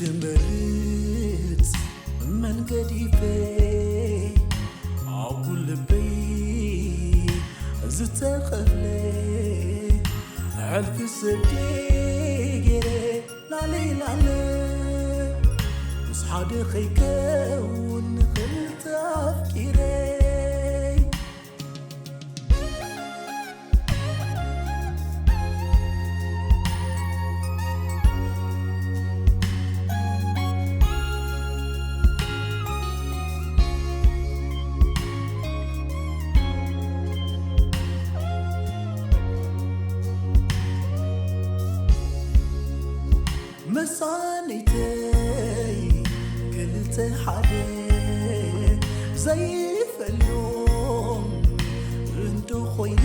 ድምርጽ መንገዲፈ ኣብ ልበይ ዝተኸፍለ ሕልፊ ስደይ ገይረ ላለይ ላለ ምስ ሓደ ከይከውን ንኽልተ ኣፍቂረይ። መሳኒተይ ክልተ ሓደ ዘይፈልዮም እንዶ ኮይነ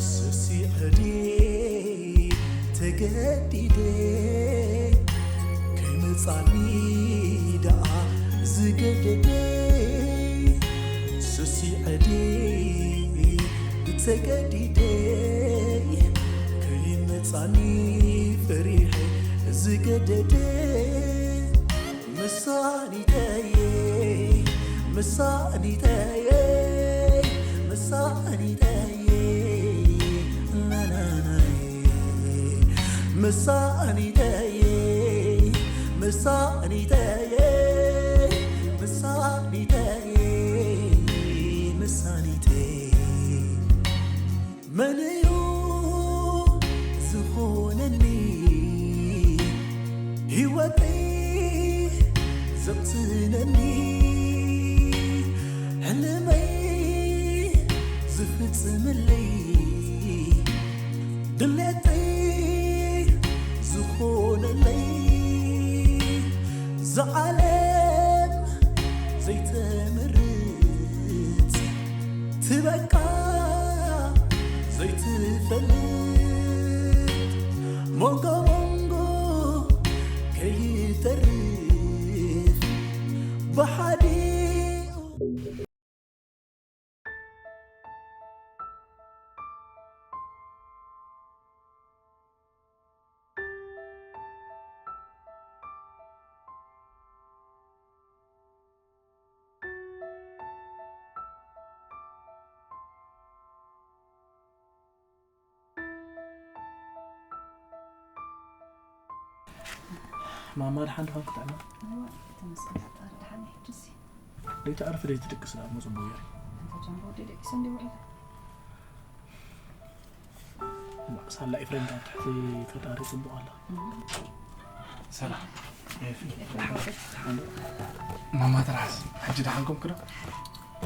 ሰሲዐ ድየ ተገዲደ ከይመጻኒ ደኣ ዝገደደ ሰሲዐ ድየ ተገዲደ ከይመጻኒ ፈሪሐ ዝገደደ መሳኒተየ መሳኒተየ መሳኒተየ ናናናየ መሳኒተየ መሳኒተየ መሳኒተየ መሳኒተየ መን እዩ ዝኾነኒ ህይወተይ ዘቕስነኒ ሕልመይ ዝፍጽምለይ ድሌተይ ዝኾነለይ ዝዓለም ዘይተምርጽ ትበቃ ዘይትፈልጥ ሞንጎ ሞንጎ ከይተርፍ ብሓዲኡ ማማ ድሓን ድኾን ክትዕና? እዋ፣ ተመስገን ፈጣሪ ድሓን እየ ሕጂ። ደይትዓርፊ ደይትድቅሲ ደኣ እሞ ጽቡቕ ገይሩ። ኣንታ ጃምቦ ወደይ ደቂሰ እንዲ ውዒለ። እማ ሳላ ኤፍሬም ካብ ትሕቲ ፈጣሪ ጽቡቕ ኣላ። ሰላም። ኤፊ፣ ድሓን ዶ? ማማ ትርሓስ፣ ሕጂ ድሓን ኮንኪ ዶ?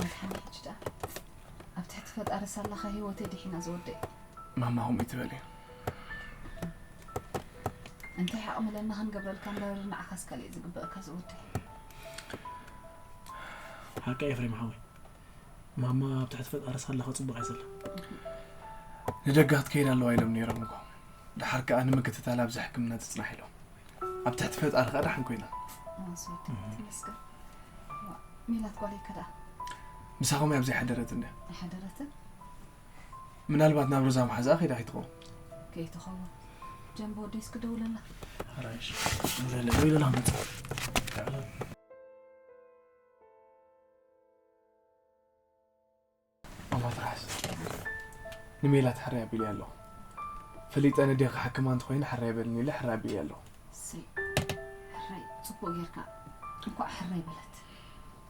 ድሓን እየ ሕጂ ደኣ። ኣብ ትሕቲ ፈጣሪ ሳላኻ ህይወተይ ድሒና ዝወደይ። ማማ ከምኡ ኣይትበሊ። እንታይ ዓቕሚ ኣለና ክንገብረልካ እምበር ንዓኻስ ካልእ ዝግበኣካ ዝወደይ። ሓቂ ኤፍሬም ሓወይ። ማማ ኣብ ትሕቲ ፈጣሪ ሳላኻ ጽቡቕ እያ ዘላ። ንደገ ክትከይድ ኣለዋ ኢሎም ነይሮም እኮ። ደሓር ከኣ ንምክትታል ኣብዚ ሕክምና ትጽናሕ ኢሎም። ኣብ ትሕቲ ፈጣሪ ከኣ ደሓን ኮይና። ኣስወት፣ እህ። ተመስገን። ዋ፣ ሜላት ጓለይ ከ ደኣ? ምሳኹም እያ ኣብ ዘይሓደረትን ድያ? ኣይሓደረትን? ምናልባት ናብ ሮዛ መሓዛኣ ከይዳ ከይትኸውን። ከይትኸውን። ጀምቦ ወደይ እስኪ ደውለላ። ኣራይሽ። ደውለላ፣ ደውለላ መጽእ። ኣማ ትርሓስ። ንሜላት ሕራይ ኣቢለያ ኣለኹ። ፈሊጠ ነዴኻ ሓክማ እንተኾይነ ሕራይ በልኒ ኢለ ሕራይ ኣቢለያ ኣለኹ። እሰይ፣ ሕራይ፣ ጽቡቕ ጌርካ። እንኳዕ ሕራይ በለት።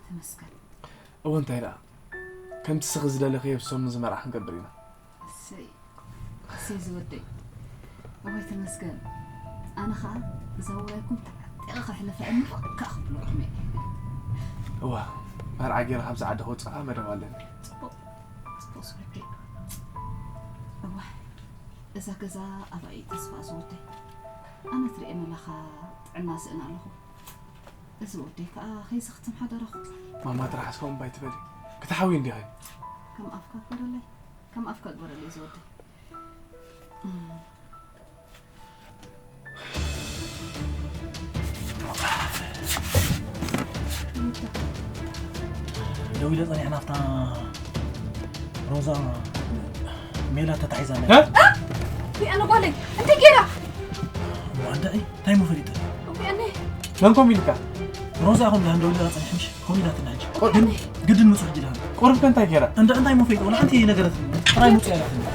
ተመስገን። እወ፣ እንታይ ደኣ? ከምቲ ስኺ ዝደለኽዮ ብሰሙን ዝመርዓ ክንገብር ኢና። እሰይ፣ እሰይ ዝወደይ። ኣቦይ ተመስገን። ኣነ ኸኣ እዛ ውራይኩም ተዓጢቐ ከሕልፋ እየ፣ ምርቕ ከኣ ክብለኩም እየ። እዋ፣ መርዓ ገይረ ካብዚ ዓዲ ክወጽእ ከኣ መደብ ኣለኒ። ጽቡቕ፣ ጽቡቕ ዝወደይ። እዋ፣ እዛ ገዛ ኣባይ ተስፋ ዝወደይ። ኣነ ትርእየ መላኻ ጥዕና ስእን ኣለኹ። እዚ ወደይ ከኣ ከይስኽትም ሓደራኹ። ማማ ጥራሕ እስከ እምባ ኣይትበሊ። ክትሓውይ እንዲኺ። ከም ኣፍካ ግበረለይ፣ ከም ኣፍካ ግበረለይ ዝወደይ። ደው ኢለ ጸኒሐ ናፍታ ሮዛ ሜላት ተታሒዛ ኣላ። እ? እ? ኣነ ጓለይ፣ እንታይ ገይራ? እሞ ኣንድዒ፣ እንታይ እሞ ፈሊጠ? መን ኮም ኢልካ? ሮዛ ኮም ዳን ደውላ ጸንሕሽ ኮም ኢላትና እንጂ። ግን ግድን ምጹ ሕጂ ዳን። ቆርብ ከንታይ ገራ? እንደ እንታይ ሞፈይ ቆላ ሓንቲ ነገረት ጥራይ ምጹ ያላትና።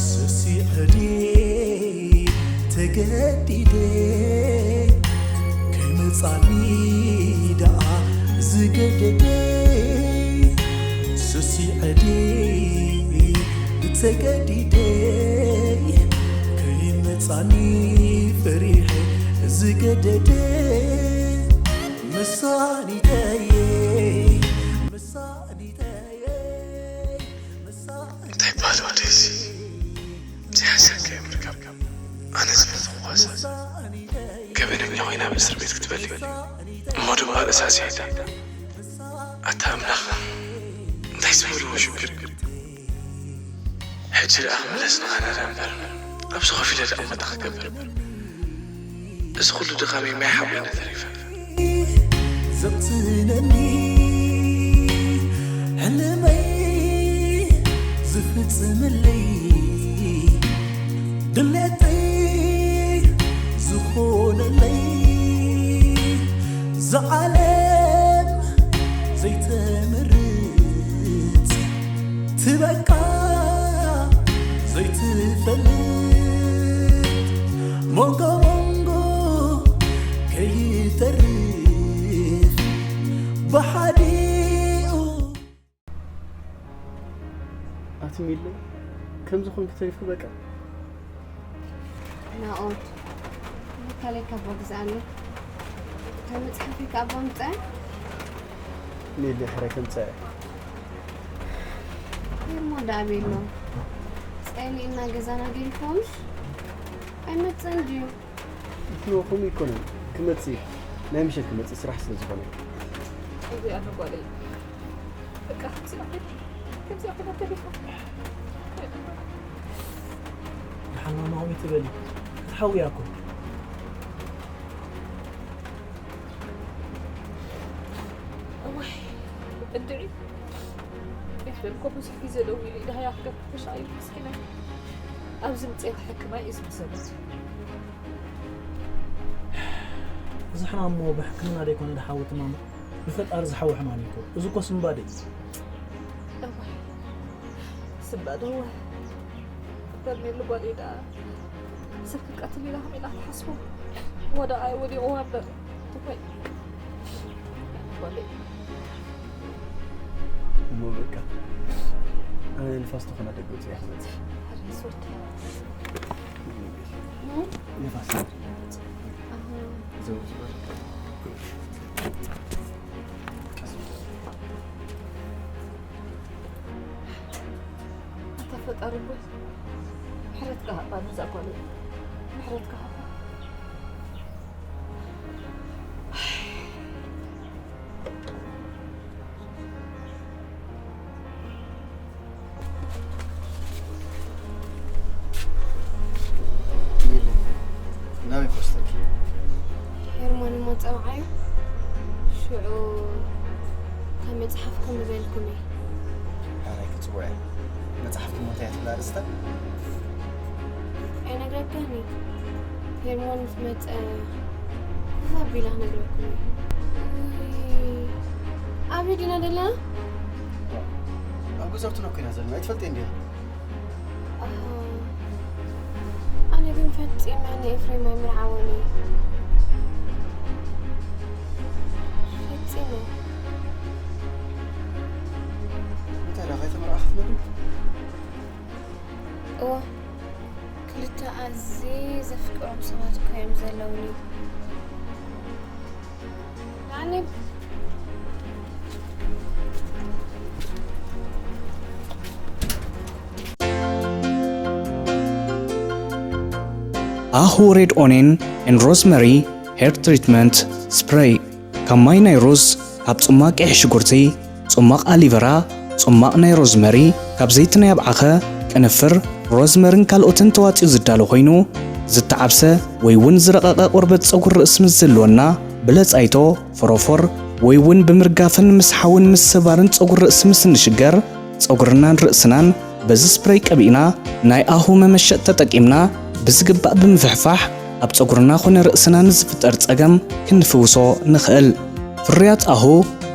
ስሲዐዲ ተገዲደ ከይመጻኒ ደኣ ዝገደደ ስሲዐዲ ተገዲደ ከይመጻኒ ፈሪሐ ዝገደደ መሳኒተየ መሳኒተየ እንታይ ይበሃል ወደዚ? ዘይሓሰብካዮ ምርካብ። ኣነ ዝፈትኹ ኳስ ገበነኛ ኮይና ኣብ እስር ቤት ክትበሊ እሞ ድማ ርእሳ ስሒታ። ኣታ ኣምላኽ፣ እንታይ ዝበልዎ ሽግር? ሕጂ ደኣ ክምለስ ንኻናዳ እምበር ኣብዚ ኮፍ ኢለ ደኣ እንታይ ክገብር? እዚ ኩሉ ድኻመይ ማይ ሓዊነ ተሪፈ። ዘቕስነኒ ሕልመይ ዝፍጽምለይ ድሌተይ ዝኾነለይ ዝዓለም ዘይተምርት ትበቃ ዘይትፈልጥ ሞንጎ ሞንጎ ከይተርፍ ብሓዲኡ ኣቲ ሚለይ ከምዚ ኮንኪ ተሪፍኪ በቃ። ናኦድ፣ ለካለይ ካባ ግዝኣኒ። እታ መጽሓፈይ ከኣ ኣባ ምጻያ? ሚለይ ሕራይ ከምጻያ። ሄርሞ ደኣ ኣበይ ኣሎ? ጸሊእና ገዛና ገዲፍካምሽ? ኣይመጽእን ድዩ? ኖ፣ ከምኡ ኣይኮነን። ክመጽእ እዩ። ናይ ምሸት ክመጽእ ስራሕ ስለ ዝኾነ። እዚ ኣነ ጓለይ በቃ ከምዚ ኣኺላ ከምዚ ኣኺላ ተሪፋ። ደሓን ማማ ከምኡ ትበሊ ክትሓውያ እኮ። እዋይ እንድዒ ኤፍሬም እኮ ብዙሕ ግዜ ደዊሉ ኢሉ ሃያ ክገብር ተሻቒሉ ምስኪናይ ኣብዚ ምፅእ ክሕክማ እዩ ዝምሰሉ። እዚ ሕማም እሞ ብሕክምና ደይኮነ ድሓዊ ትማሙ ብፈጣሪ ዝሓዊ ሕማም እዩ እኮ። እዚ እኮ ስንባደ እዩ። እዋይ ስንባደ እወ በርሜሉ ጓለይ ደኣ ሰብ ክትቀትል ኢላ ከመይ ኢላ ክትሓስቦ? ወደቓ ወዲቑዋ እምበር ትኾይ ጓለይ። እሞ በቃ ኣነ ንፋስ ተኾና ደገ ውፅእ እያ ክመፅእ። ሪሶርት ንፋስ ዘውዝ በል። ኣታ ፈጣሪ እቦይ ምሕረትካ ሃባ ነዛ ጓለይ ምሕረትካ ሃባ። ናበይ ክወስደኪ? ሄርሞን እሞ ጸውዓዮ። ሽዑ እታ መጽሓፍ ከምኡ በልኩም እየ። ኣራይ ክጽውዐ። መጽሓፍኪ እሞ እንታይ እያ ትብል ኣርእስታ? ኣይነግረካን እየ። ሄርሞን ምስ መጸ ኮፍ ኣቢላ ክነግረኩም እየ። ውይ፣ ኣበይ ዲና ዘለና? ኣብ ገዛውትና እኮ ኢና ዘለና። ኣይትፈልጥን ዲኻ? ኣሃ፣ ኣነ ግን ፈጺመ ንኤፍሬም ኣይምርዓዎን እየ። ዘፍቅሮም ሰባት እኮ እዮም ዘለውኒ። ኣነ ኣሁ ሬድ ኦኔን ኤን ሮዝመሪ ሄር ትሪትመንት ስፕሬይ። ካብ ማይ ናይ ሩዝ፣ ካብ ጽማቕ ቀይሕ ሽጉርቲ፣ ጽማቕ ኣሊቨራ፣ ጽማቕ ናይ ሮዝመሪ፣ ካብ ዘይቲ ናይ ኣብዓኸ፣ ቅንፍር፣ ሮዝመርን ካልኦትን ተዋጺኡ ዝዳሎ ኮይኑ፣ ዝተዓብሰ ወይ እውን ዝረቐቐ ቆርበት ጸጉሪ ርእሲ ምስ ዝህልወና፣ ብለጻይቶ፣ ፎሮፎር፣ ወይ እውን ብምርጋፍን ምስሓውን ምስባርን ጸጉሪ ርእሲ ምስ እንሽገር፣ ጸጉርናን ርእስናን በዚ ስፕሬይ ቀቢእና፣ ናይ ኣሁ መመሸጥ ተጠቂምና ብዝግባእ ብምፍሕፋሕ፣ ኣብ ጸጉርና ኾነ ርእስና ንዝፍጠር ጸገም ክንፍውሶ ንኽእል። ፍርያት ኣሁ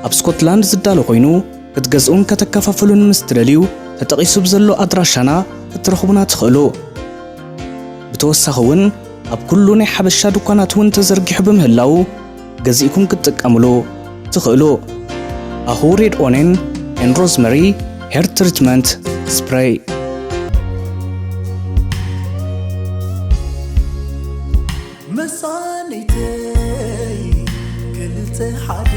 ኣብ ስኮትላንድ ዝዳሎ ኮይኑ፣ ክትገዝኡን ከተከፋፍሉን ምስ ትደልዩ፣ ተጠቒሱ ብዘሎ ኣድራሻና ክትረኽቡና ትኽእሉ። ብተወሳኺ እውን ኣብ ኩሉ ናይ ሓበሻ ድኳናት እውን ተዘርጊሑ ብምህላዉ፣ ገዚእኩም ክትጥቀምሉ ትኽእሉ። ኣሁ ሬድ ኦኔን ኤን ሮዝመሪ ሄር ትሪትመንት ስፕሬይ። መሳኒተይ ክልተ ሓደ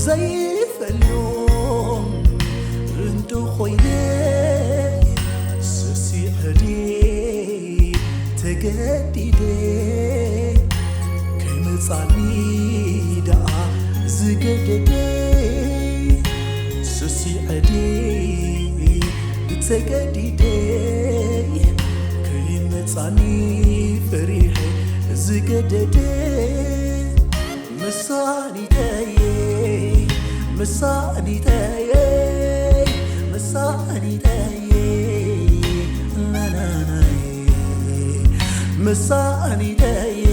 ዘይፈልዮም ርንዶ ኮይነ ሰሲዐ ድየ ተገዲደ ከይመጻኒ ደኣ ዝገደደ ሰሲዐ ድየ ተገዲደ ከይመጻኒ ፈሪሐ ዝገደደ መሳኒተየ መሳኒተየ መሳኒተየ ናናናየ መሳኒተየ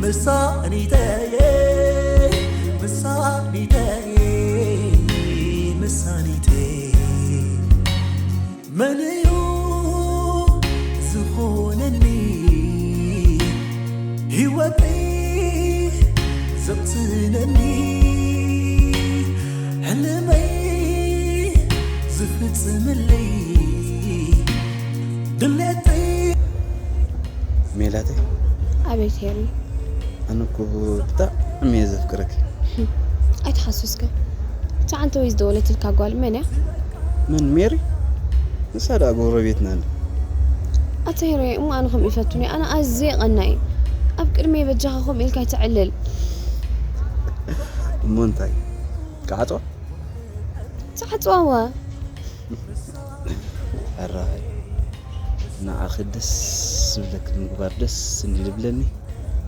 መሳኒተየ መሳኒተየ መሳኒተየ መን እዩ ዝኾነኒ ህይወተይ ዘቕስነኒ ሕልመይ ዝፍጽምለይ ድሌተይ ሜላተይ ኣቤት ሄሪ ኣነ እኮ ብጣዕሚ እየ ዘፍቅረኪ። ኣይትሓስስከ እታ ዓንተ ወይ ዝደወለትልካ ጓል መን እያ? መን ሜሪ? ንሳ ደኣ ጎረቤትና እንዲ። ኣታ ሄሪ እሞ ኣነ ከምኡ ይፈቱኒ ኣነ ኣዝየ ቀናኢ ኣብ ቅድሚ በጃኻ ከምኡ ኢልካ ኣይትዕልል እሞ እንታይ ክዓጽዋ? ትዓጽዋዋ ኣራይ ንዓኺ ደስ ዝብለኪ ምግባር ደስ እንዲ ዝብለኒ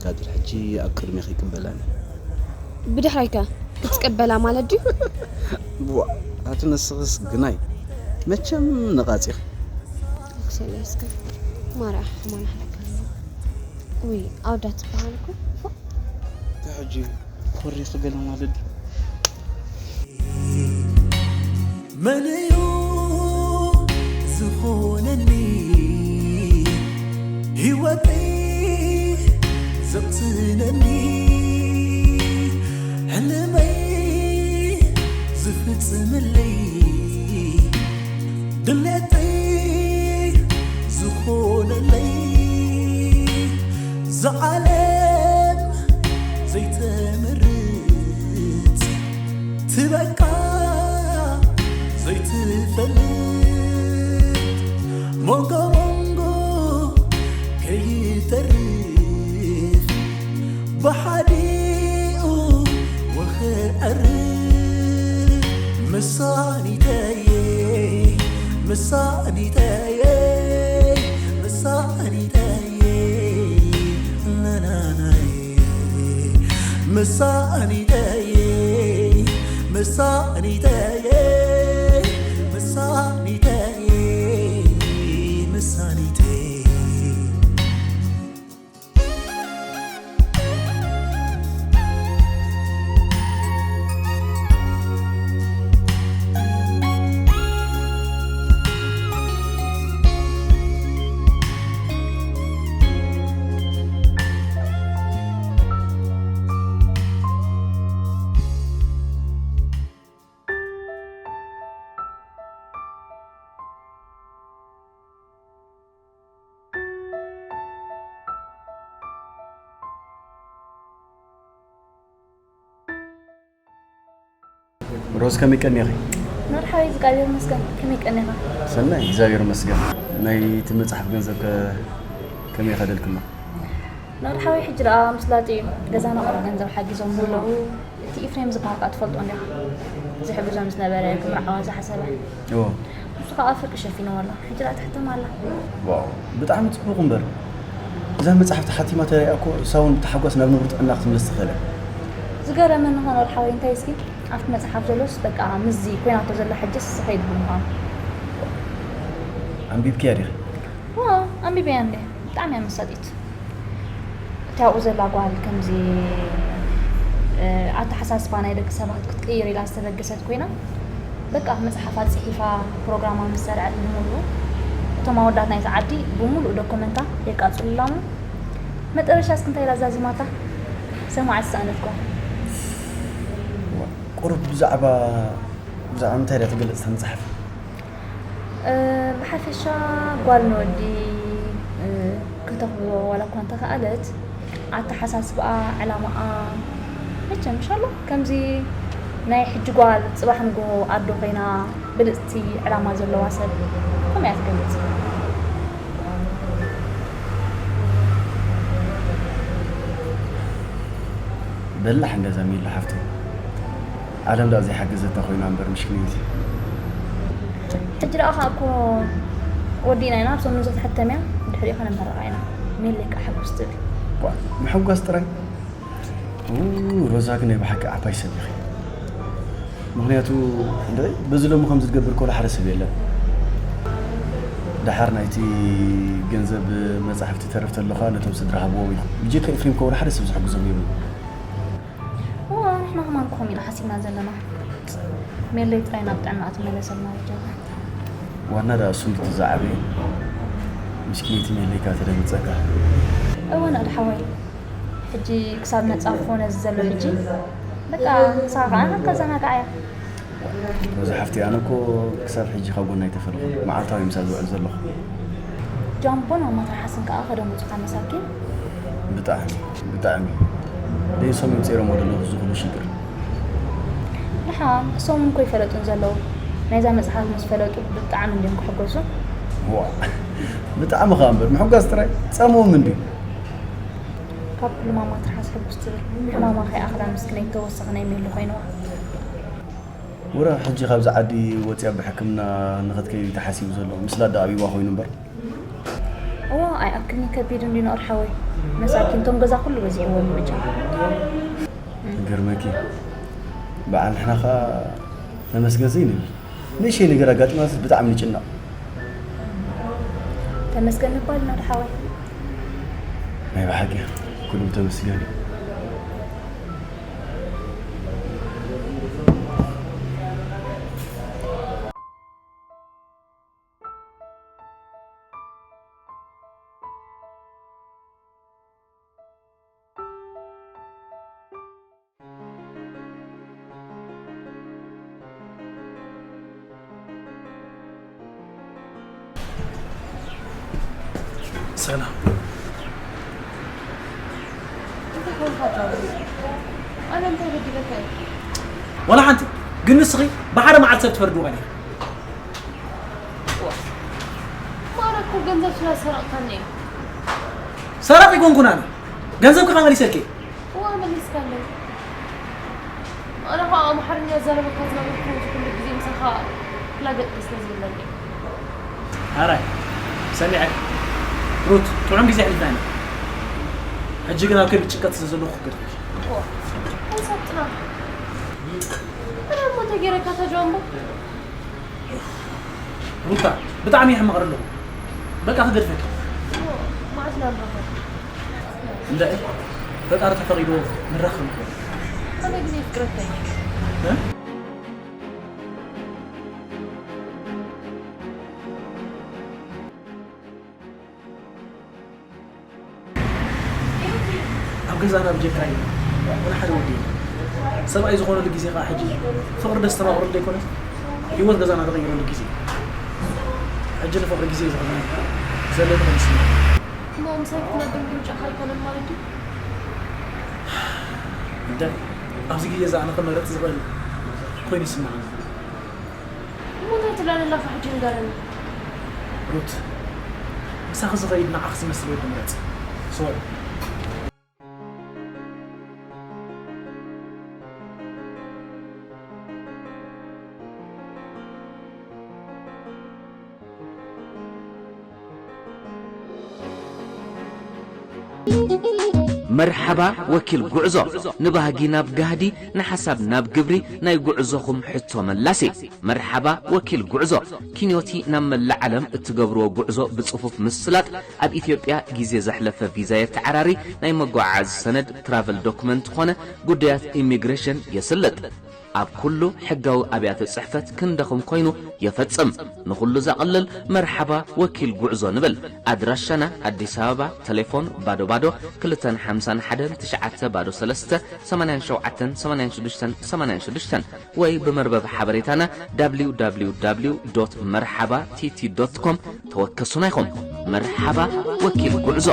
ካብ ድሕሪ ሕጂ ኣብ ቅድሜኺ ይቅበላኒ። ብድሕረይከ ክትቅበላ ማለት ድዩ? ቡዋ ኣቲ ንስኽስ ግናይ መቸም ነቓጺኺ። ኣክሰለይ እስከ ማርያ ሕማን ሓለካ ውይ ኣውዳት ትበሃል እኮ ፎእ። እንታይ ሕጂ ኮሪኺ ገለ ማለት ድዩ? መን እዩ ዝኾነኒ ህይወተይ ዘቕስነኒ ሕልመይ ዝፍጽምለይ ድሌተይ ዝኾነለይ ዝዓለም ዘይተምርት ትበካ ዘይትፈልጥ ሞንጎ ሞንጎ ከይተርፍ ብሓዲኡ ወኸዐር መሳኒተየ መሳኒተየ መሳኒተየ ናናናየ መሳኒተየ መሳኒተየ መሳኒተየ መሳኒተየ ሮዝ፣ ከመይ ቀኒኺ? መርሓባ እግዚኣብሔር ይመስገን። ከመይ ቀኒኻ? ሰናይ፣ እግዚኣብሔር ይመስገን። ናይቲ መጽሓፍ ገንዘብ ከ ከመይ ከደልክሎ? መርሓባ፣ ሕጂ ደኣ ምስላጥ እዩ። ገዛና ቁሩብ ገንዘብ ሓጊዞም ኣለዉ። እቲ ኢፍሬም ዝበሃል ከኣ ትፈልጦ እንዲኻ? ዝሕግዞም ዝነበረ ክምርዓዋ ዝሓሰበ። እዎ። ንሱ ከኣ ፍርቂ ሸፊንዎ ኣሎ። ሕጂ ደኣ ትሕተም ኣላ። ዋው፣ ብጣዕሚ ጽቡቕ እምበር። እዛ መጽሓፍ ተሓቲማ ተሪኣ እኮ እሳ እውን ብታሕጓስ ናብ ንቡር ጥዕና ክትምለስ ትኽእል እያ። ዝገረመኒ ኸኣ ወዲ ሓወይ እንታይ እስኪ ኣብቲ መጽሓፍ ዘሎስ በቃ ምስዚ ኮይናቶ ዘላ ሕጅስ ዝኸይድ ብምዃኑ። ኣንቢብክያ ዲኺ? እወ ኣንቢበያ እንድየ። ብጣዕሚ እያ መሳጢት። እታ ኣብኡ ዘላ ጓል ከምዚ ኣተሓሳስባ ናይ ደቂ ሰባት ክትቅይር ኢላ ዝተበገሰት ኮይና በቃ መፅሓፋ ፅሒፋ ፕሮግራማ ምስ ሰረዐት ብምሉኡ እቶም ኣወዳት ናይታ ዓዲ ብምሉኡ ዶኮመንታ የቃፅሉላ እሞ መጠረሻ እስኪ እንታይ ኢላ ዛዚማታ ሰማዓ ዝሰኣነትኩም ቁሩብ ብዛዕባ ብዛዕባ ምንታይ ድያ ትገልፅ እታ መፅሓፍ ብሓፈሻ ጓል ንወዲ ከተኽብሮ ዋላ እኳ እንተኸኣለት ኣተሓሳስብኣ ዕላማኣ መቸም ሻሎ ከምዚ ናይ ሕጂ ጓል ፅባሕ ንጎ ኣዶ ኮይና ብልፅቲ ዕላማ ዘለዋ ሰብ ከምኡ እያ ትገልፅ በላሕ እንደዛ ሚሉ ሓፍተይ ዓለም ደኣ ዘይሓገዘታ ኮይና እምበር ምሽክነይቲ። ሕጂ ደኣ ከኣ እኮ ወዲእና ኢና፣ ኣብ ሰሙን ንዘትሕተም እያ፣ ድሕሪኡ ከነመርቓ ኢና። ሜለይ ከኣ ሕጉስ ትብል። ዋ፣ ምሕጓስ ጥራይ? ኡ፣ ሮዛ ግን ናይ ብሓቂ ዓባይ ሰብ ኢኺ። ምኽንያቱ እንድዒ በዚ ሎሚ ከምዚ ዝገብር ከሎ ሓደ ሰብ የለን። ደሓር ናይቲ ገንዘብ መጻሕፍቲ ተረፍ ተሎ ከኣ ነቶም ስድራ ሃብዎም ኢኹም። ብጀካ ኤፍሬም ከኣ ወላ ሓደ ሰብ ዝሕግዞም የብሉን። እዋ ንሕና ከማን ከምኡ ኢና ሓሲብና ዘለና ሜለይ ጥራይ ናብ ጥዕናኣ ትመለሰልና በጃኻ። ዋና ደኣ እሱ እንድዩ እቲ ዝዓበየ ምስኪነይቲ ሜለይ ከኣ ተደንግጸካ። እወ ናእዲ ሓወይ ሕጂ ክሳብ መጻ ክኾነ እዚ ዘሎ ሕጂ በቃ ንስኻ ከኣ ከዘናግዓ እያ። ሮዛ ሓፍተይ ኣነ እኮ ክሳብ ሕጂ ካብ ጎና ኣይተፈለኹን መዓልታዊ እየ ምሳኣ ዝውዕል ዘለኹ። ጃምቦን ኣማትርሓስን ከኣ ከደንጉጹኻ መሳኪን። ብጣዕሚ ብጣዕሚ ደይሶም ይምፅሮሞ ደለኹ እዚ ኩሉ ሽግር። ደሓን እሶም እኮ ይፈለጡን ዘለዉ ናይዛ መፅሓፍ ምስ ፈለጡ ብጣዕሚ እንድዮም ክሕጎሱ። ዋ ብጣዕሚ ኸዓ እምበር ምሕጓስ ጥራይ ፀምዎም እንድዩ። ካብ ኩሉ ማማ ትርሓስ ሕጉስ ትብል ሕማማ ከይኣኽላ ምስክነይቲ ተወሳኺ ናይ ሜሉ ኮይንዋ። ውረ ሕጂ ካብዚ ዓዲ ወፂኣ ብሕክምና ንኽትከይድ ተሓሲቡ ዘሎ ምስላ ዳ ኣቢባ ኮይኑ እምበር። እዋ ኣይኣክልኒ ከቢድ እንዲ ኖር ሓወይ መሳኪን ቶም ገዛ ኩሉ በዚሕዎም ብጫ። ገርመኪ በዓል ንሕና ኸዓ ተመስገን ዘይንብል ንእሽተይ ነገር ኣጋጢማትስ ብጣዕሚ ንጭነቕ። ተመስገን ምባል ኖር ሓወይ። ናይ ብሓቂ ኩሉ ተመስገን እዩ። ሰላም። እንታይ ኮንካ ጃዊ? ኣነ እንታይ በዲለካ እየ? ዋላ ሓንቲ። ግን ንስኺ ብሓደ መዓልቲ ሰብ ትፈርድዎ ኢኺ። ማራ እኮ ገንዘብ ስለ ዝሰረቕካኒ እየ። ሰራቂ ኣይኮንኩን ኣነ። ገንዘብኪ ከ መሊሰልኪ እየ። እዋ መሊስካለይ። ኣነ ኸዓ ኣምሓርኛ ዝዛረበካ ዝነበርኩ እዚ ኩሉ ግዜ ምሳኻ ክላገጥ ደስ ስለ ዝብለኒ። ሕራይ ሰሚዐኪ ሩት፣ ጥዑም ግዜ ኣሕሊፍና ኢና። ሕጂ ግን ኣብ ከቢድ ጭንቀት ስለ ዘለኹ ክገድፈኪ። እዋ ኣይሳጥና። ኣነ እሞ እንታይ ገይረካ እታ ጃምቦ? ሩታ ብጣዕሚ እየ ሕመቕር ኣለኹ። በቃ ክገድፈኪ። እሞ መዓስ ኢና ንራኸብ? እንድዒ ፈጣሪ ተፈቒድዎ ንራኸብ ንኸውን። ኣነ ግን የፍቅረካ እየ። እ? ኣብ ገዛና ብጀካይ ወላ ሓደ ወዲ የለን። ሰብኣይ ዝኾነሉ ግዜ ከዓ ሕጂ እዩ። ፍቕሪ ደስተማቕረሉ ዘይኮነስ ህይወት ገዛና ተቐይረሉ ግዜ እዩ። ሕጂ ንፍቕሪ ግዜ እዩ ዝኾነና። ዘለኒ ከምስል እሞ ምሳይ ክትነብር ምርጫኻ ኣይኮነን ማለት ድዩ? እንደ ኣብዚ ግዜ እዚ ኣነ ክመረፅ ዝኽእል ኮይኑ ይስምዓኒ። እሞ እንታይ ትብላ ዘለኻ ሕጂ ንገረኒ። ሩት፣ ምሳኺ ዝኸይድ ንዓኺ ዝመስል ወዲ ምረጺ። ሶሪ። መርሓባ ወኪል ጉዕዞ፣ ንባህጊ ናብ ጋህዲ፣ ንሓሳብ ናብ ግብሪ፣ ናይ ጉዕዞኹም ሕቶ መላሲ። መርሓባ ወኪል ጉዕዞ፣ ኪንዮቲ ናብ መላእ ዓለም እትገብርዎ ጉዕዞ ብጽፉፍ ምስላጥ፣ ኣብ ኢትዮጵያ ግዜ ዘሕለፈ ቪዛ የተዓራሪ፣ ናይ መጓዓዓዚ ሰነድ ትራቨል ዶክመንት ኾነ ጉዳያት ኢሚግሬሽን የስልጥ። ኣብ ኩሉ ሕጋዊ ኣብያተ ጽሕፈት ክንደኹም ኮይኑ የፈጽም። ንኹሉ ዘቕልል መርሓባ ወኪል ጉዕዞ ንብል። ኣድራሻና ኣዲስ ኣበባ፣ ቴሌፎን ባዶ ባዶ ክልተን ሓምሳን ሓደን ትሽዓተ ባዶ ሰለስተ ሰማንያን ሸውዓተን ሰማንያን ሽዱሽተን ሰማንያን ሽዱሽተን ወይ ብመርበብ ሓበሬታና www.merhaba.tt.com ተወከሱና ኢኹም። መርሓባ ወኪል ጉዕዞ።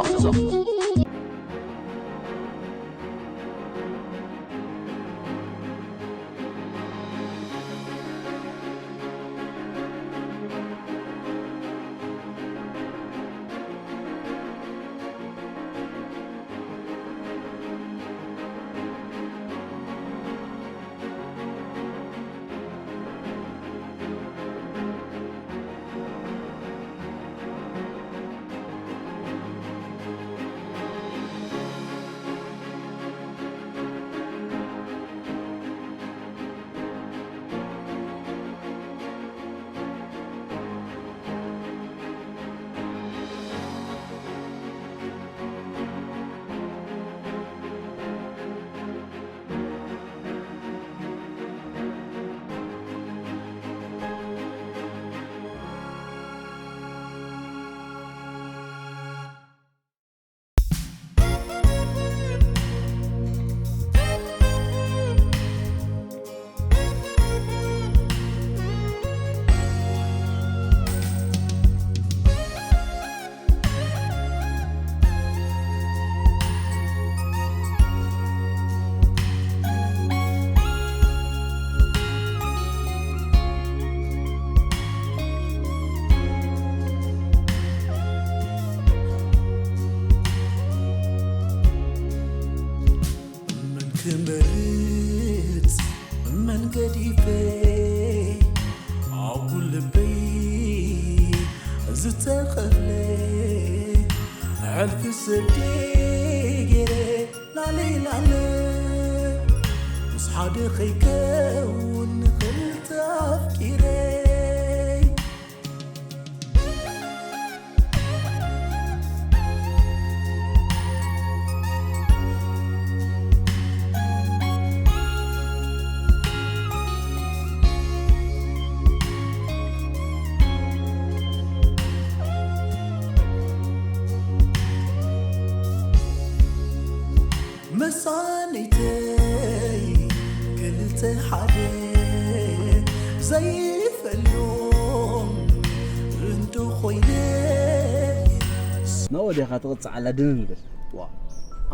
መን ክመርጽ መን ገዲፈ ኣብ ልበይ ዝተኸፍለ ሕልፊ ስደይ ገይረ ላለይ ላለ ምስ ሓደ ከይከውን ንኽልተ ኣፍቂረይ። መሳኒተይ ክልተ ሓደ ዘይፈልዮም እንዶ ኮይነ። ንኡ ዲኻ ትቕጽዓላ ድንን በል። ዋ፣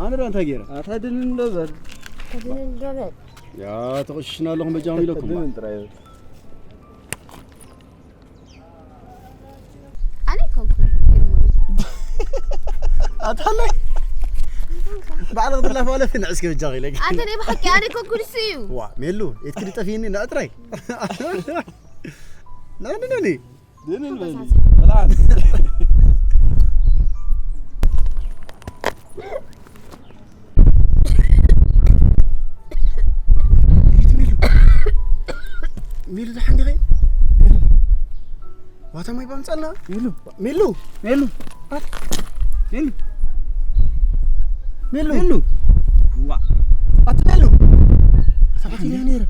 ኣነ ዶ እንታይ ገይረ? ኣታ ድንን ዶ በል። ድንን ዶ በል። ያ፣ ተቕሽሽና ኣለኹም በጃኹም ኢለኩም። ድንን ጥራይ በል። ኣነ ኣይኮንኩን ሄርሞን። ኣታላይ ባዕልኽ ትላፋለፊ ንዕስኪ በጃኺ ኢለኪ። ኣንተ ናይ ብሓቂ ኣነ ኣይኮንኩን እሱ እዩ። ዋ፣ ሜሉ፣ የትክዲ ጠፊኒ ንዕጥራይ። ንዕንነኒ። ድንን በሊ። ተመሳሳይ። በልዓት። ሚሉ፣ ሚሉ ደሓን ዲኺ? ዋታ ማይ ባምጻልና? ሚሉ። ሚሉ። ሚሉ። ሚሉ። ሚሉ። ሚሉ። ዋ። ኣቲ ሚሉ። ኣታ ባቲ ነይረ።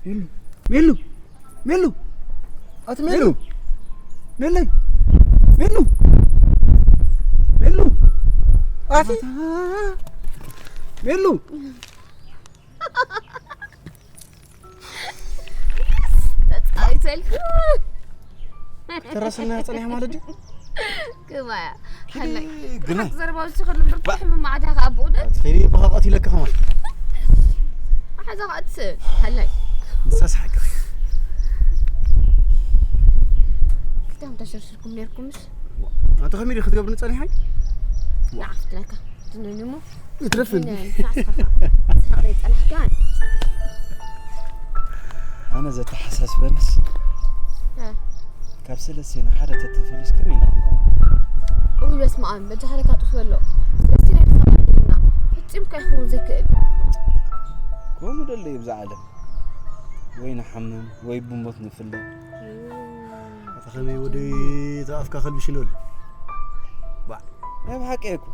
ሚሉ። ሚሉ። ሜሉ! ኣቲ ሜሉ! ሜሉ! ሜሉ! ሜሉ! ሜሉ! ኣቲ ሜሉ! ተጻዊተልኩ። ከተራስና ጸኒሕ ማለት ድዩ? ክባያ። ኪዲ ሓላይ። ግና። ዘረባ ውስጥ ከሉ ብርቱ ሕምም ማዕዳ ካብ እውነት። ትኸይዲ በኻ ቀቲለካ ከማን። እዛ ኸኣ ትስእል። ሃላይ። ንሳስ ሓቅኺ። ክልቲኹም ተሸርሽርኩም ነይርኩምስ? ኣቶ ከመይ ክትገብርኒ ጸኒሐ? ንዓ ክትነካ። ትንንሞ? ይትረፍን። ምን ንስኻ ስኻ ዘይጸናሕካን? ኣነ ዘተሓሳስበንስ እ። ካብ ሰለስቴና ሓደ ተተፈሊስ ከመይ ኢና ክንከውን? እውይ በስመ ኣብ፣ በጃኻ ለካ ጡፍ በሎ። ሰለስቴና ይተፋቐረና። ፍጺም እኳ ይኸውን ዘይክእል። ከምኡ ደሎ እዩ ብዛ ዓለም። ወይ ንሓምም፣ ወይ ብሞት ንፍለ። ኣታ ከመይ ወደይ ተኣፍካ ከልብሽ ይነሉ? ባዕ። ናይ ብሓቂ እኮ።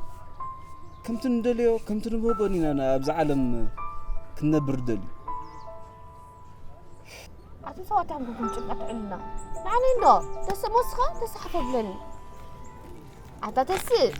ከምቲ ንደልዮ፣ ከምቲ ንብህጎን ኢና ና-፣ ኣብዛ ዓለም ክንነብር ደልዩ። ኣቱም ሰባት ኣንጎኩም ጭንቀት ዕልና። ንዓኒ እንዶ፣ ተስእ ሞስኻ፣ ተስእ ሓፈ ብለኒ። ኣታ ተስእ።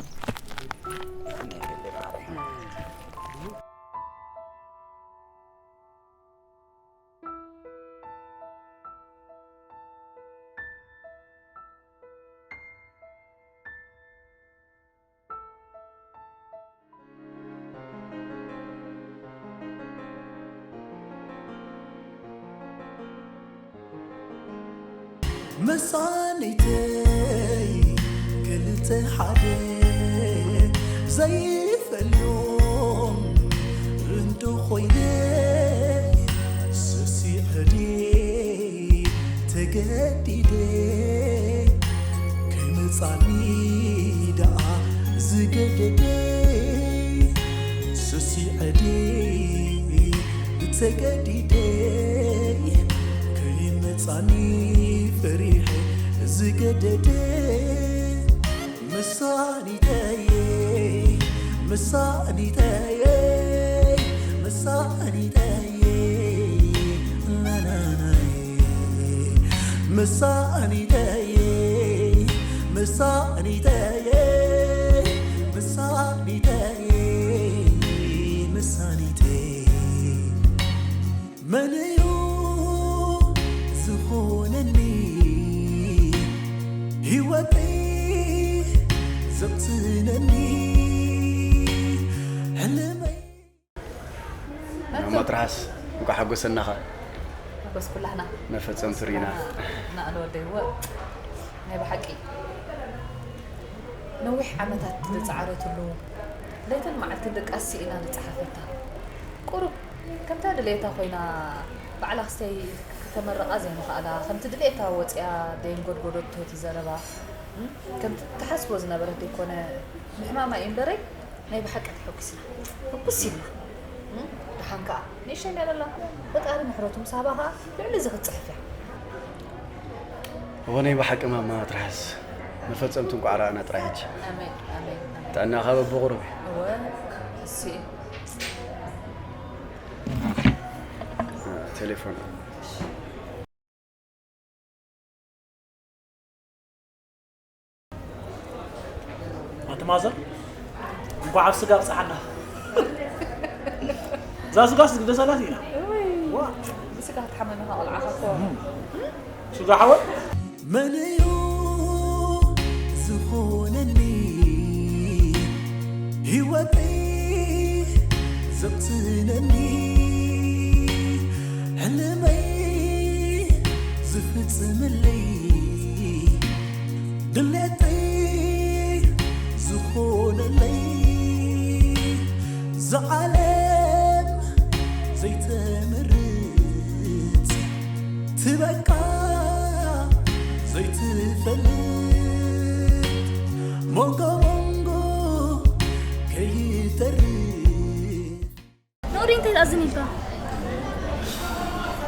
መሳኒተይ ክልተ ሓደ ዘይፈልዮም እንዶ ኮይነ ስሲዐ ድየ ተገዲደ ከይመጻኒ ደኣ ዝገደደ ስሲዐ ድየ ተገዲደ ከይመጻኒ ፈሪሐ ዝገደደ መሳኒተየ መሳኒተየ መሳኒተየ ናናናየ መሳኒተየ መሳኒተየ መሳኒተየ መሳኒተየ መን እዩ ዝኾነኒ ህይወተይ ዘቕስነኒ ሕልመይ? ማማ ጥራስ እንኳዕ ሓጎሰናኻ። ሓጎስ ኩላህና። መፈጸምቲ ርኢና። ናእለ ወደይዎ ናይ ብሓቂ ነዊሕ ዓመታት ዝጸዓረትሉ ለይትን መዓልትን ድቃስ ስኢና ዝጸሓፈታ ቁሩብ ከምታ ድሌታ ኮይና ባዕላ ክስተይ ክተመርቓ ዘይምኽኣላ ከምቲ ድሌታ ወጺኣ ደይንጎድጎዶ ትህቲ ዘረባ እም፣ ከምቲ ትሓስቦ ዝነበረት ዘይኮነ ምሕማማ እዩ እምበረይ ናይ ብሓቂ ተሐጒስና ሕጉስ ኢልና እም፣ ደሓን ከኣ ንእሸይ እንዳለላ ፈጣሪ ምሕረቱ ምስ ሃባ ከኣ ልዕሊ እዚ ክትጽሕፍ እያ። እወ ናይ ብሓቂ ማማ ትርሓስ መፈጸምቲ እንቋዕ ረኣና ጥራይ ሕጂ። ኣሜን ኣሜን ኣሜን። ጥዕናኻ በብቑሩብ እዩ። እወ እሱ እዩ። ቴሌፎን። ኣቲ ማዘር እንኳዕ ኣብ ስጋ ኣብፀሓና። እዛ ስጋስ ግደሰላት ኢና። እውይ፣ ዋ። ብስጋ ክትሓመም ኢኻ ቆልዓኻ እኮ። እም። ስጋ ሓወት? መን እዩ ዝኾነኒ ህይወተይ ዘቕስነኒ ሕልመይ ዝፍጽምለይ ድሌተይ ዝኾነለይ ዝዓለም ዘይተምርጽ ትበቃ ዘይትፈልጥ ሞንጎ ሞንጎ ከይተርፍ። ንኡሪ እንታይ ትኣዝን ኢልካ?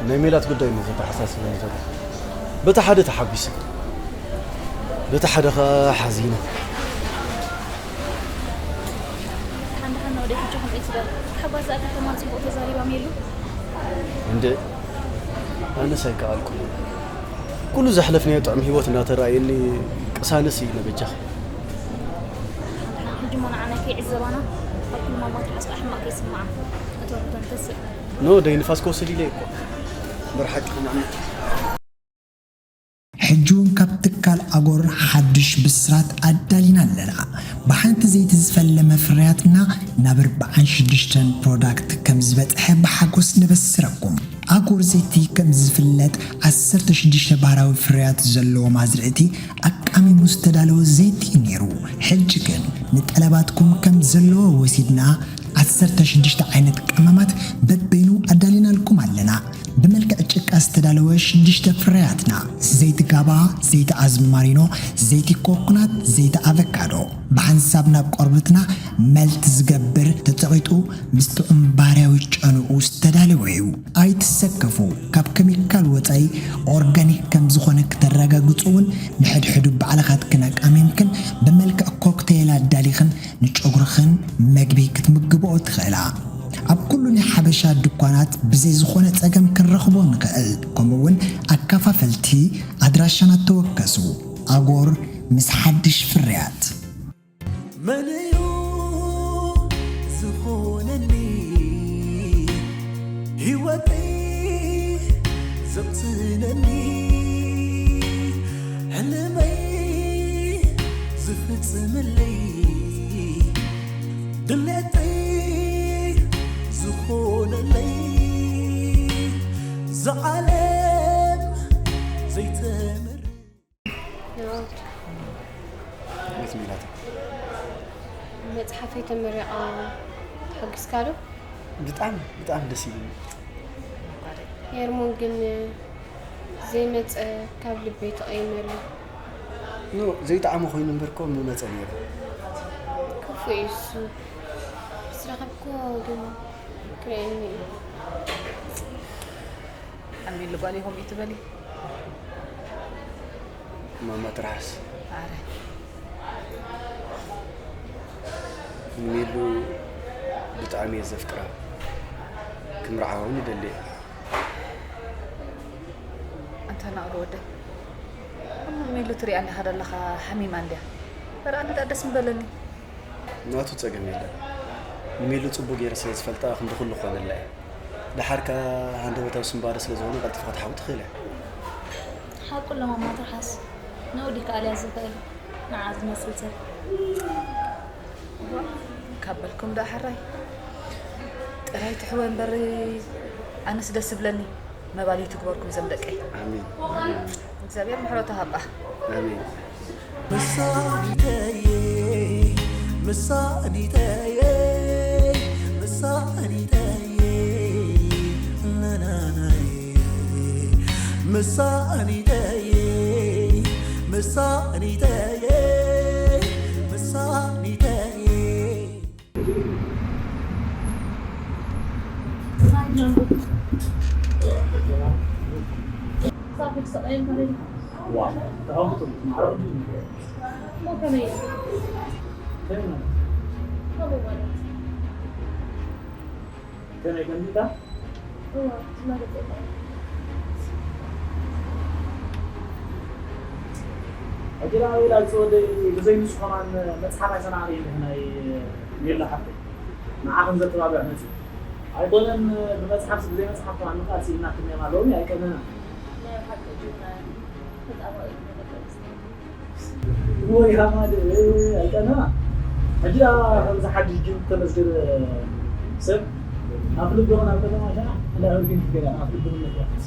ናይ ሜላት ጉዳይ እዩ ዘተሓሳስበኒ ዘሎ። በቲ ሓደ ተሓጒሰ፣ በቲ ሓደ ኸኣ ሓዚነ። ደሓን ደሓን ንኡደይ ሕጂ ከምኡ ትበል። ሓጓስ ዝኣክል ከማን ጽቡቕ ተዛሪባም የሉ? እንደ ኣነስ ኣይከኣልኩን። ኩሉ ዘሕለፍናዮ ጥዑም ህይወት እናተራእየኒ ቅሳነስ እዩ ነበጃኺ። ሕጂ እሞ ንዓና ከይዕዘባና፣ ኣብ ኩሉ ማማ ትሓስባ ሕማቕ ከይስምዓ። እቶም እቶም ተስእ። ኖ፣ ደይ ንፋስ ክወስድ ኢለ እኮ። እምበር ሓቂ ከማን። ሕጂ እውን ካብ ትካ ትካል ኣጎር ሓድሽ ብስራት ኣዳሊና ኣለና። ብሓንቲ ዘይቲ ዝፈለመ ፍርያትና ናብ ኣርባዓን ሽዱሽተን ፕሮዳክት ከም ዝበጽሐ ብሓጎስ ነበስረኩም። ኣጎር ዘይቲ ከም ዝፍለጥ ዓሰርተ ሽዱሽተ ባህራዊ ፍርያት ዘለዎም ኣዝርእቲ ኣቃሚሙ ዝተዳለወ ዘይቲ እዩ ነይሩ። ሕጂ ግን ንጠለባትኩም ከም ዘለዎ ወሲድና ዓሰርተ ሽዱሽተ ዓይነት ቀመማት በበይኑ ኣዳሊናልኩም ኣለና። ብመልክዕ ጭቃ ዝተዳለወ ሽዱሽተ ፍርያትና፣ ዘይቲ ጋባ፣ ዘይቲ ኣዝማሪኖ፣ ዘይቲ ኮኮናት፣ ዘይቲ ኣቨካዶ፣ ብሓንሳብ ናብ ቆርበትና መልት ዝገብር፣ ተጸቒጡ ምስ ጥዑም ባህርያዊ ጨንኡ ዝተዳለወ እዩ። ኣይትሰከፉ፣ ካብ ኬሚካል ወጻኢ ኦርጋኒክ ከም ዝኾነ ክተረጋግጹ እውን ንሕድሕዱ ባዕልኻትክን ኣቃሚምክን ብመልክዕ ኮክቴል ኣዳሊኽን ንጨጉርኽን መግቢ ክትምግብኦ ትኽእላ። ኣብ ኩሉ ናይ ሓበሻ ድኳናት ብዘይ ዝኾነ ጸገም ክንረኽቦ ንኽእል። ከምኡ እውን ኣከፋፈልቲ ኣድራሻና ተወከሱ። ኣጎር ምስ ሓድሽ ፍርያት። መን እዩ ዝኾነኒ ህይወተይ ዘቕስነኒ፣ ሕልመይ ዝፍጽመለይ፣ ድሌተይ ዝኾነለይ፣ ዝዓለም ዘይተመር ናኦድ፣ ቤት ሜላታ። መጽሓፈይ ተመሪቓ ተሓጒስካ ዶ? ብጣዕሚ ብጣዕሚ ደስ ኢሉኒ። ሄርሞን ግን ዘይመጸ ካብ ልበይ ተቐይመሉ። ኖ ዘይጠዓመ ኮይኑ እምበር እኮ ምመጸ ነይሩ። ክፉእ እዩ እሱ። ምስ ረኸብኩዎ ግን ክርእየኒ እዩ። ኣሚሉ ጓል ኢኹም እዩ ትበሊ። ማማ ትርሓስ ኣረ ንሜሉ ብጣዕሚ እየ ዘፍቅራ፣ ክምርዓውን ይደሊ እየ። ኣንታ ናኦድ ወደይ፣ እሞ ሜሉ ትሪኣ እንዲኻ ዘለኻ ሓሚማ እንድያ። በረ ኣነ ደኣ ደስ ምበለኒ። ናቱ ጸገም የለን። ንሜሉ ጽቡቕ ገይረ ስለ ዝፈልጣ ክንዲ ኩሉ ክኾነላ እየ። ደሓር ከኣ ሃንደበታዊ ስንባደ ስለ ዝኾነ ቀልጢፋ ክትሓዊ ትኽእል እያ። ሓቁ ኣሎ ማማ ትርሓስ፣ ንኡ ድዩ ክኣልያ ዝኽእል ንዓ ዝመስል ሰብ? ካብ በልኩም ደኣ ሕራይ። ጥራይ ትሕወ እምበር ኣነስ ደስ ዝብለኒ። መባልዩ ትግበርኩም እዞም ደቀይ። ኣሜን። እግዚኣብሔር ምሕረቱ ሃባ። ኣሜን። መሳኒተየ መሳኒተየ መሳኒተየ ናናናየ መሳኒተየ መሳኒተየ መሳኒተየ ከመይ ገንዚታ? ሕጂ ደኣ ኣቤል ኣጽ ወደይ ብዘይ ንሱ ከማን መጽሓፍ ኣይሰናዕን እዩ ናይ ሜላ ሓፍተይ። ንዓ ከም ዘተባብዕ መጺኡ። ኣይኮነን ብመጽሓፍ ብዘይ መጽሓፍ ከማን ምቃል ስኢና ክንደማ ሎሚ ኣይቀነና። ናይ ሓቂ ጅግና ተጣባቂ መደቀስ። ወይ ሃማድ ኣይቀነና። ሕጂ ደኣ ከምዚ ሓድሽ ጅም ተመዝገበ ሰብ ኣፍ ልብኽን ኣብ ከተማ ሻዕ እንዳበልክን ክትገዳ ኣፍ ልብኽን ነፍያት።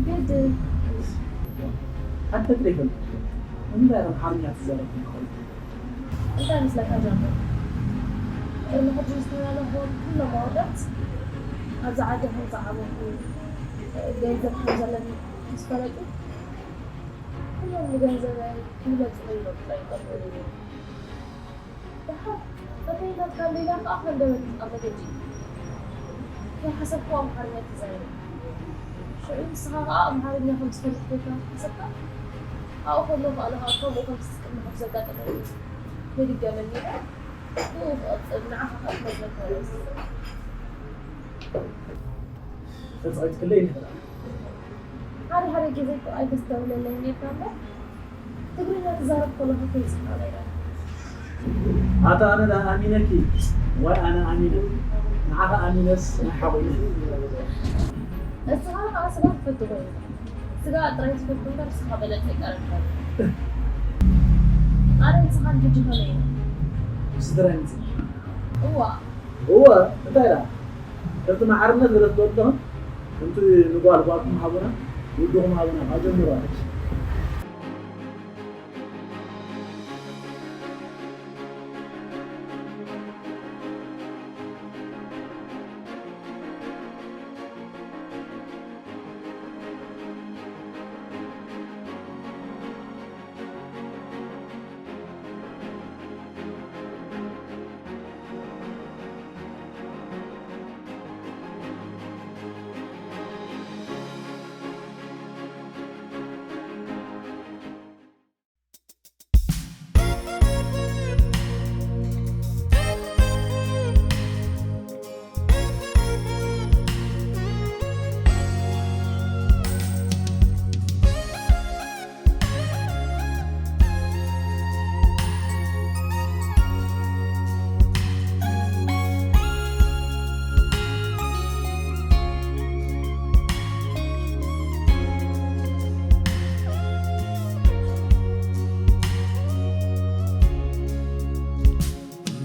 ግድን ሓንቲ ትሪፍን እንታይ ከም ሓርኛ ትዛረብ ትኸውን? እንታይ መስለካ ጃምቦ? ቅድሚ ሕጂ ዝተላለኹዎም ኩሎም ኣወዳት ኣብዚ ዓዲ ከም ዝዓበኹ ገንዘብ ከም ዘለኒ ምስ ፈለጡ ኩሎም ንገንዘበይ ክመጹለይ ኢሎም ጥራይ ይጠርሙኒ ነይሮም። ደሓር ፈተይናትካ ሌላ ከኣ ሃንደበት ኣብ መገዲ ከይሓሰብክዎ ኣምሓርኛ ትዛረብ። ሽዑ ንስኻ ከኣ ኣምሓርኛ ከም ዝፈልጥ ኮይንካ ሓሰብካ ኣብኡ ከለኹ ኣነ ከኣ ከምኡ ከም ዝስቅልኒ ከም ዘጋጠመኒ ይድገመኒ እምበር ብኡ ክቕጽል ንዓኻ ከኣ ክመዝነካ እየ። ተጻዊትክለይ እንዲኻ። ሓደ ሓደ ግዜ እኮ ኣይተስተውዕለለይን ኔርካ እምበር ትግርኛ ትዛረብ ከለኹ ከይስምዓና ኢና። ኣታ ኣነ ደኣ ኣሚነኪ ዋይ ኣነ ኣሚነ ንዓኻ ኣሚነስ ናይ ሓቑ እዩ። እስኻ ከኣ ስጋ ትፈቱ ኮይንካ ስጋ ጥራይ ትፈቱ እምበር ንስኻ በለጸ ኣይቀረብካን። ኣነ ንስኻን ሕጂ ከመይ ኢና? ስድራይ ምጽእ። እዋ እወ፣ እንታይ ደኣ? እቲ ማዕርነት ገለ ትገብር ዶ? ከምቲ ንጓል ጓልኩም ሃቡና፣ ውድኹም ሃቡና፣ ካብ ጀምሮ ሕጂ።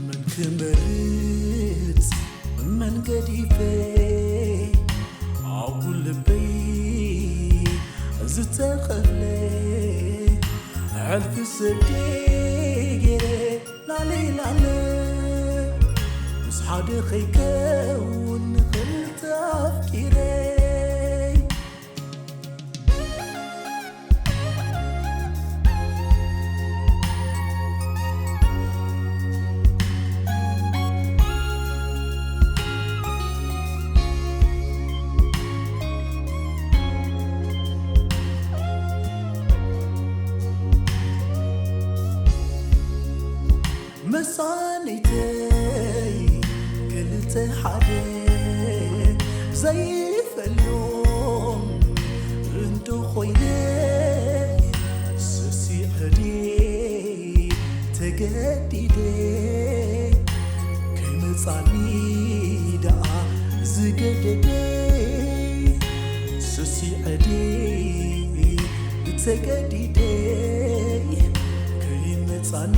መን ክመርጽ መን ገዲፈ ኣብ ልበይ ዝተኸፍለ ሕልፊ ሰብ ገይረ ላለይ ላለ ምስ ሓደ ከይከውን ንኽልተ ኣፍቂረ መሳኒተይ ክልተ ሓደ ዘይፈልዮም እንዶ ኮይነ ሰሲዐ ድየ ተገዲደ ከይመጻኒ ደኣ ዝገደደ ሰሲዐ ድየ ተገዲደ ከይመጻኒ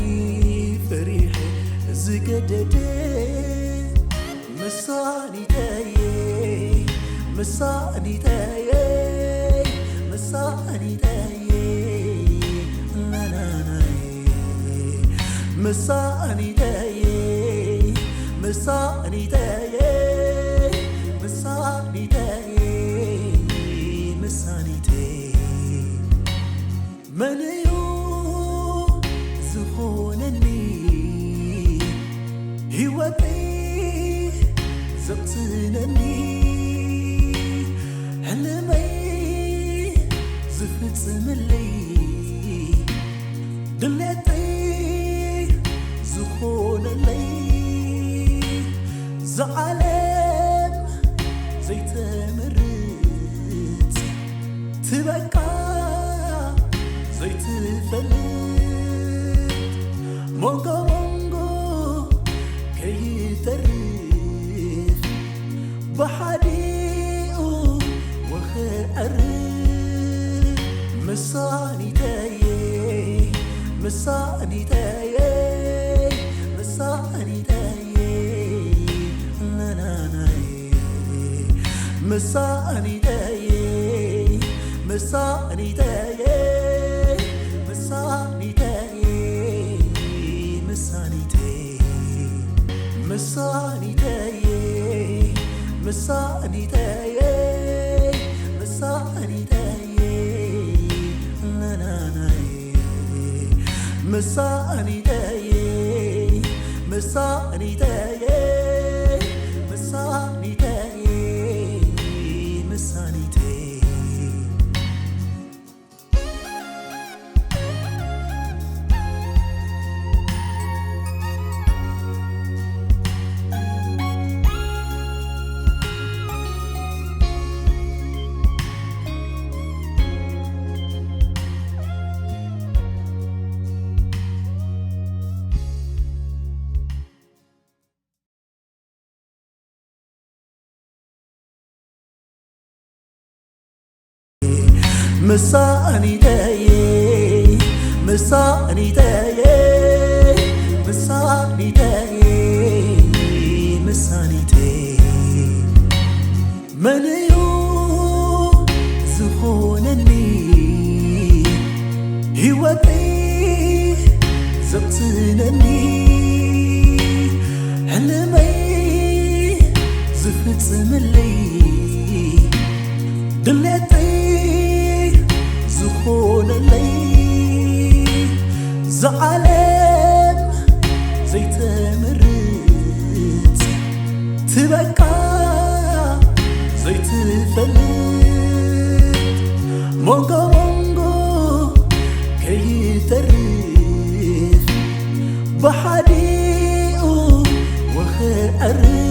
ፈሪሐ ዝገደደ መሳኒተየ መሳኒተየ መሳኒተየ ናናናየ መሳኒተየ መሳኒተየ መሳኒተየ መሳኒተየ መንዩ ዝኾነኒ ህይወተይ ዘቕስነኒ ሕልመይ ዝፍጽምለይ ድሌተይ ዝኾነለይ ዝዓለም ዘይተምርት ትበቃ ዘይትፈልጥ ሞንጎ ሞንጎ ከይተርፍ ብሓዲኡ ወኽዕር መሳኒተየ መሳኒተየ መሳኒተየ ናናናየ መሳኒተየ መሳኒተየ መሳኒተየ መሳኒተየ መሳኒተየ መሳኒተየ መሳኒተየ ናናናየ መሳኒተየ መሳኒተየ መሳኒተየ መሳኒተየ መሳኒተየ መሳኒተየ መሳኒተየ መሳኒተየ መን እዩ ዝኾነኒ ህይወተይ ዘቕስነኒ ሕልመይ ዝፍጽምለይ ድሌተይ ዝኾነለይ ዝዓለም ዘይተምርት ትበቃ ዘይትፈልጥ ሞንጎ ሞንጎ ከይተርፍ ብሓዲኡ ወኸር